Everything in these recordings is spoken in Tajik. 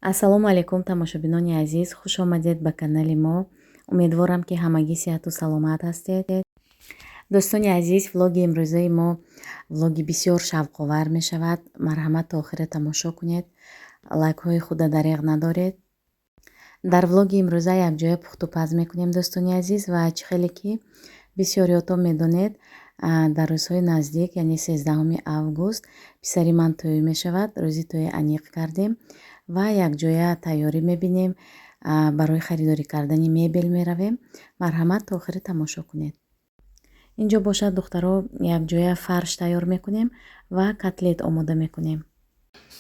Ассалому алайкум, тамошобинони азиз, хуш омадед ба канали мо. Умедворам, ки ҳамагӣ сиҳату саломат ҳастед. Дӯстони азиз, влоги имрӯзаи мо влоги бисёр шавқовар мешавад. Марҳамат, то охира тамошо кунед, лайкҳои худа дареғ надоред. Дар влоги имрӯза якҷоя пухтупаз мекунем, дӯстони азиз, ва чӣ хеле ки бисёриётон медонед, дар рӯзҳои наздик, яъне 13 август, писари ман тӯй мешавад. Рӯзи тӯи аниқ кардем ва якҷоя тайёрӣ мебинем, барои харидорӣ кардани мебел меравем. Марҳамат, то охири тамошо кунед. Инҷо бошад, духтаро, якҷоя фарш тайёр мекунем ва котлет омода мекунем.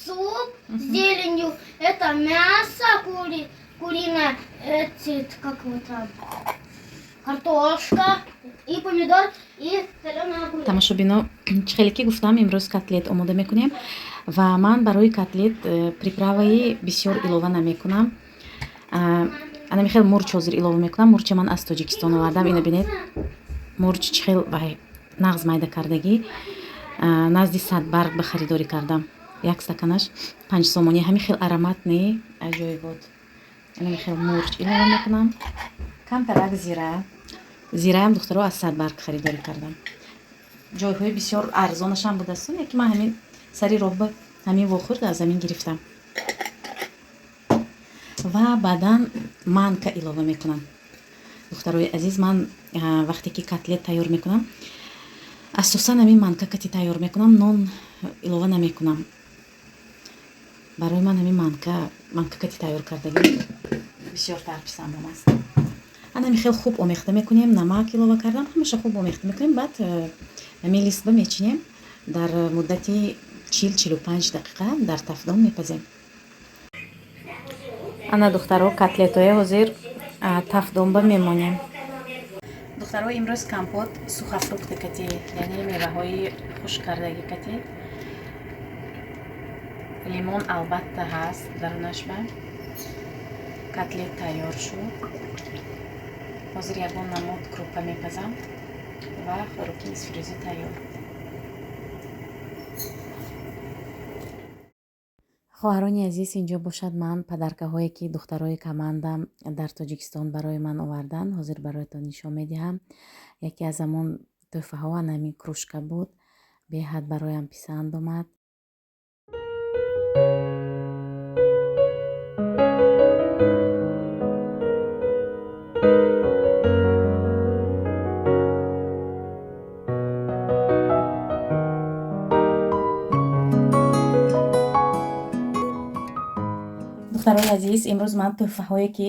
Суп с зеленью, это мясо куриное, эти, как его там, картошка и помидор и соленый огурец. Тамошобино, чӣ хеле ки гуфтам, имрӯз котлет омода мекунем ва ман барои котлет приправаи бисёр илова намекунам. Анами хел мурч ҳозир илова мекунам. Мурча ман аз Тоҷикистон овардам. Ина бинед, мурч чӣ хел вай нағз майда кардагӣ. Назди Садбарг ба харидорӣ кардам, як стаканаш 5 сомонӣ. Ҳамин хел ароматный, аҷоибот. Анами хел мурч илова мекунам, камтарак зира. Зираам, духтаро, аз Садбарг харидорӣ кардам. Ҷойҳои бисёр арзонашам будасту, яки ман ҳамин сари роҳба ҳамин вохӯрд, аз ҳамин гирифтам. Ва баъдан манка илова мекунам. Духтарои азиз, ман вақте ки котлет тайёр мекунам, асосан ҳамин манка кати тайёр мекунам, нон илова намекунам. Барои ман ҳамин манка кати тайёр кардагӣ бисёртар писандам аст. Анами хел хуб омехта мекунем. Намак илова кардам, ҳамаша хуб омехта мекунем. Баъд ҳамин листба мечинем, дар муддати 40-45 дақиқа дар тафдон мепазем. Ана, духтаро, котлетҳое ҳозир тафдонба мемонем. Духтаро, имрӯз компот сухофрукты кати, яъне меваҳои хушккардагӣ кати. Лимон албатта ҳаст дарунашба. Котлет тайёр шуд. Ҳозир ягон намуд крупа мепазам ва хӯроки нисфирӯзӣ тайёр. Хоҳарони азиз, инҷо бошад, ман подаркаҳое, ки духтарои командам дар Тоҷикистон барои ман оварданд, ҳозир бароятон нишон медиҳам. Яке аз ҳамон тӯҳфаҳо ана ҳамин кружка буд, беҳад бароям писанд омад. Духтарои азиз, имрӯз ман тӯҳфаҳое, ки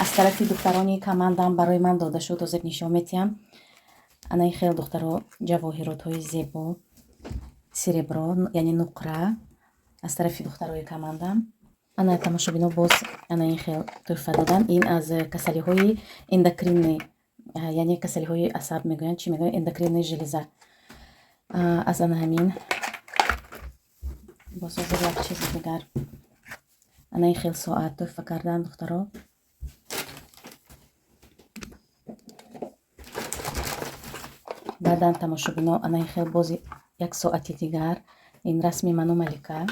аз тарафи духтарони командам барои ман дода шуд, ҳозир нишон медиҳам. Анаи хел, духтаро, ҷавоҳиротҳои зебо, серебро, яъне нуқра, аз тарафи духтарои командам. Ана, тамошобино, боз ана ин хел тӯҳфа додан. Ин аз касалиҳои эндокринный, яъне касалиҳои асаб мегӯянд, чӣ мегӯянд, эндокринный железа. Аз ана ҳамин боз ҳозир як чизи дигар, ана ин хел соат тӯҳфа кардан, духтаро. Баъдан, тамошобино, ана ин хел боз як соати дигар, ин расми ману Малика.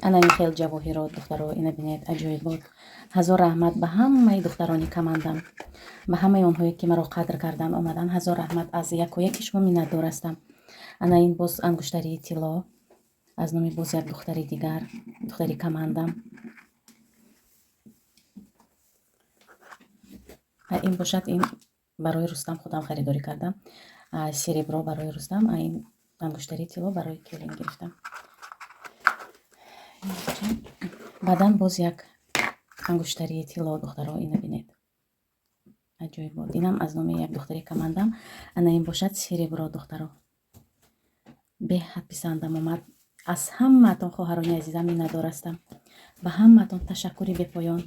Ана ин хел ҷавоҳирот, духтаро, ина бинед, аҷоибот. Ҳазор раҳмат ба ҳамаи духтарони командам, ба ҳамаи онҳое, ки маро қадр кардан омадан. Ҳазор раҳмат, аз якояки шумо миннатдор ҳастам. Ана ин боз ангуштарии тилло аз номи боз як духтари дигар, духтари командам. Ин бошад, ин барои Рустам худам харидорӣ кардам, серебро барои Рустам, а ин ангуштарии тилло барои келин гирифтам. Баъдан боз як ангуштарии тилло, духтаро, ина бинед, аҷоибот. Инам аз номи як духтари командам. Ана ин бошад серебро, духтаро, беҳад писандам омад. Аз ҳамаатон, хоҳарони азизам, миннатдор ҳастам. Ба ҳамаатон ташаккури бепоён.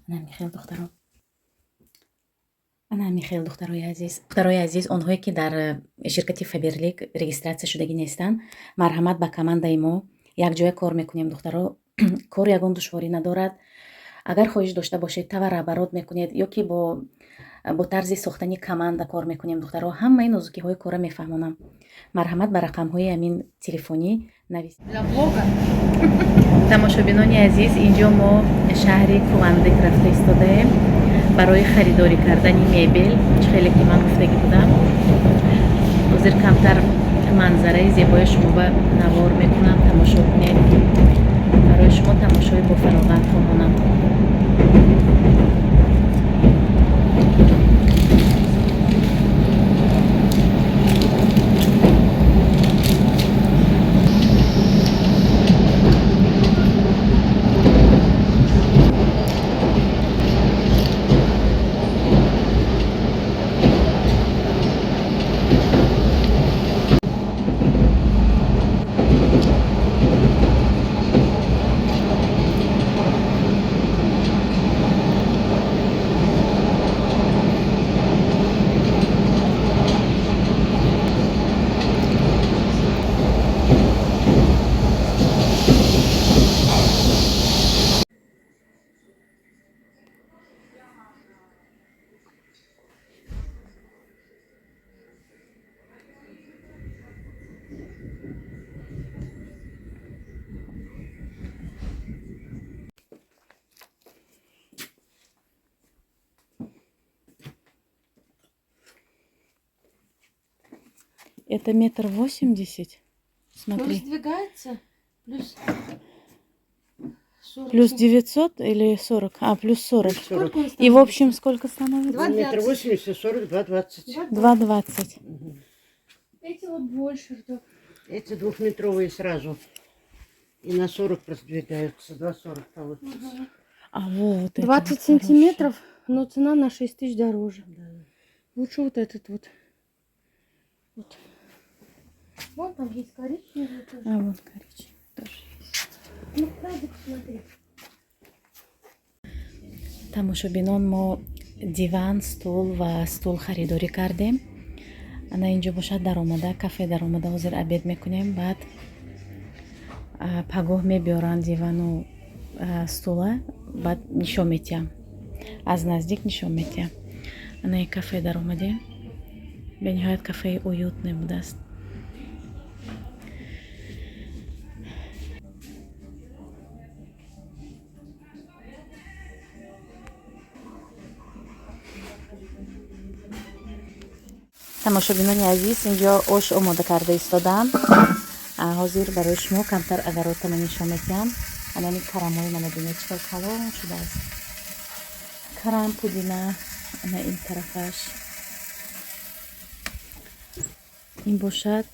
Ана ҳамин хел, духтаро, ана ҳамин хел, духтарои азиз. Духтарои азиз, онҳое, ки дар ширкати Фаберлик регистрация шудагӣ нестанд, марҳамат ба командаи мо, якҷоя кор мекунем. Духтаро, кор ягон душворӣ надорад. Агар хоҳиш дошта бошед, товарооборот мекунед ё ки бо Бо тарзи сохтани команда кор мекунем, духтаро. Ҳамаи нозукиҳои корро мефаҳмонам. Марҳамат, ба рақамҳои ҳамин телефонӣ навис. Для блога. Тамошобинони азиз, инҷо мо шаҳри Кувандик рафта истодаем барои харидорӣ кардани мебел. Чӣ хеле ки ман гуфтагӣ будам, ҳозир камтар манзараи зебои шумо ба навор мекунам, тамошо кунед. Барои шумо тамошои бофароғат хоҳонам. Это 1,80 м. Ну, Смотри. Раздвигается. Плюс 40. Плюс 900 или 40? А, плюс 40. Сколько он И в становится? общем сколько становится? Два 1,80 м, 42,20. 2,20. Эти вот больше, да. Эти двухметровые сразу. И на 40 раздвигаются. 2,40 получится. А вот это 20 вот хороший. Сантиметров, но цена на 6 тысяч дороже. Лучше вот этот вот. Вот. Вон там есть коричневый тоже. А вот коричневый тоже есть. Ну, надо посмотреть. Тамошобинон, мо диван, стул ва стул харидорӣ кардем. Ана инҷо бошад, даромада, кафе даромада, ҳозир обед мекунем. Баъд пагоҳ мебиёранд дивану стула, баъд нишон метиҳам, аз наздик нишон метиҳам. Ана ин кафе даромадем, бениҳоят кафеи уютне будааст. Тамошобинони азиз, инҷо ош омода карда истодам. Ҳозир барои шумо камтар огород ама нишон метиҳам. Анами карамои мана бинед, чӣ хел калон шудааст. Карам, пудина. Ана ин тарафаш, ин бошад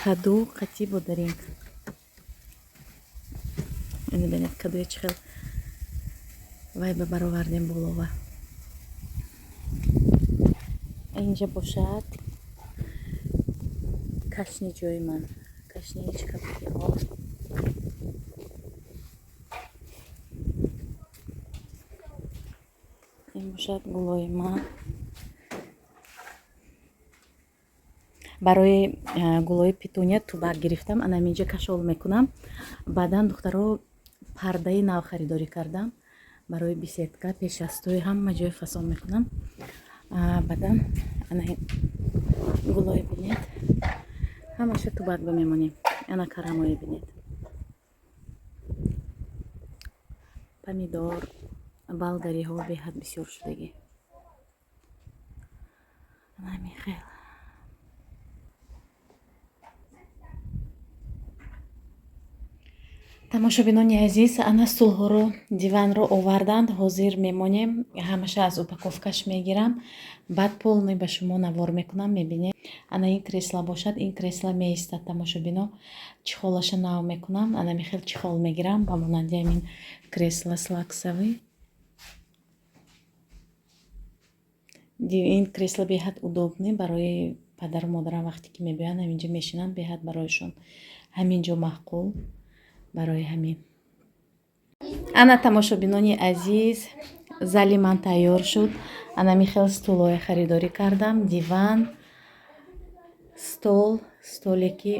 каду қатӣ бодаринг. Ина бинед, кадуе чӣ хел вай ба баровардем болова. Инҷа бошад кашни ҷои ман, кашни ҳеҷ кабудиҳо. Ин бошад гулои ман. Барои гулои петуния тубак гирифтам, ана инҷа кашол мекунам. Баъдан, духтаро, пардаи нав харидорӣ кардам барои беседка, пешастӯи ҳама ҷой фасон мекунам. Баъдан ана гулои бинед, ҳамаша тубак бимемонем. Ана карамое бинед, помидор, болгариҳо беҳад бисёр шудагӣ. Ана ҳамин хел. Тамошобинони азиз, ана стулҳоро, диванро оварданд, ҳозир мемонем, ҳамаша аз упаковка ш мегирам, баъд полный ба шумо навор мекунам, мебинед. Ана ин кресло бошад, ин кресло меистад, тамошобино. Чехол аша нав мекунам, ана михел чехол мегирам ба монанди ҳамин кресло слаксовый. Ин кресло беҳад удобный барои падару модарам, вақте ки мебиёянд, ҳаминҷо мешинанд, беҳад барояшон ҳамин ҷо маъқул. Барои ҳамин, ана, тамошобинони азиз, зали ман тайёр шуд. Ана михел стулҳое харидорӣ кардам, диван, стол, столе ки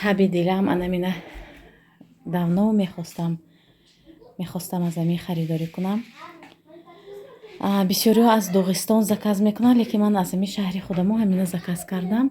таби дилам, ана мина давно мехостам аз ҳамин харидорӣ кунам. Бисёриҳо аз Доғистон заказ мекунанд, лекин ман аз ҳамин шаҳри худамо ҳамина заказ кардам.